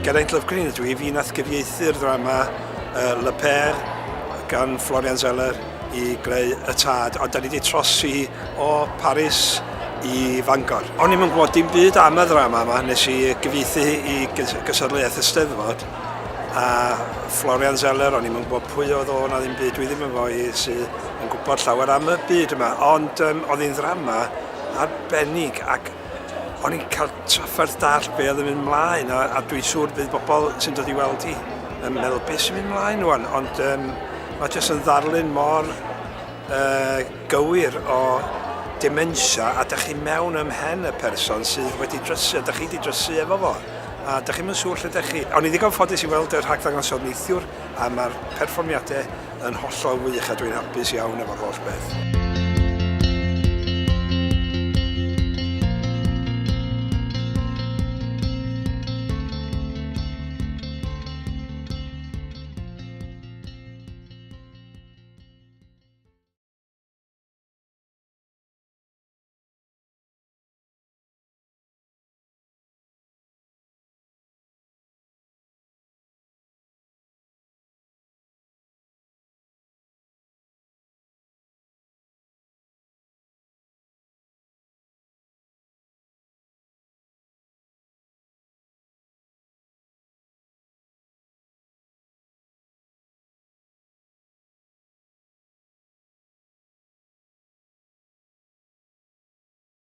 Geraint Lovgreen ydw i, fi nath gyfieithu'r ddrama uh, Le Père gan Florian Zeller i greu Y Tad, ond da ni wedi trosi o Paris i Fangor. O'n i'm yn gwybod dim byd am y ddrama yma, nes i gyfieithu i gystadleuaeth y Steddfod, a Florian Zeller, o'n i'm yn gwybod pwy oedd o na ddim byd, dwi ddim yn foi sydd yn gwybod llawer am y byd yma, ond um, oedd hi'n ddrama arbennig ac o'n i'n cael trafferth dallt be oedd yn mynd mlaen a, a dwi'n siŵr bydd bobl sy'n dod i weld hi yn meddwl beth sy'n mynd mlaen rwan, ond um, mae jyst yn ddarlun mor uh, gywir o dementia a da chi mewn ym mhen y person sydd wedi drysu a da chi wedi drysu efo fo a da chi'm yn siŵr lle da chi. O'n i ddigon ffodus i weld y rhagddangosiad neithiwr a mae'r perfformiadau yn hollol wych a dwi'n hapus iawn efo'r holl beth.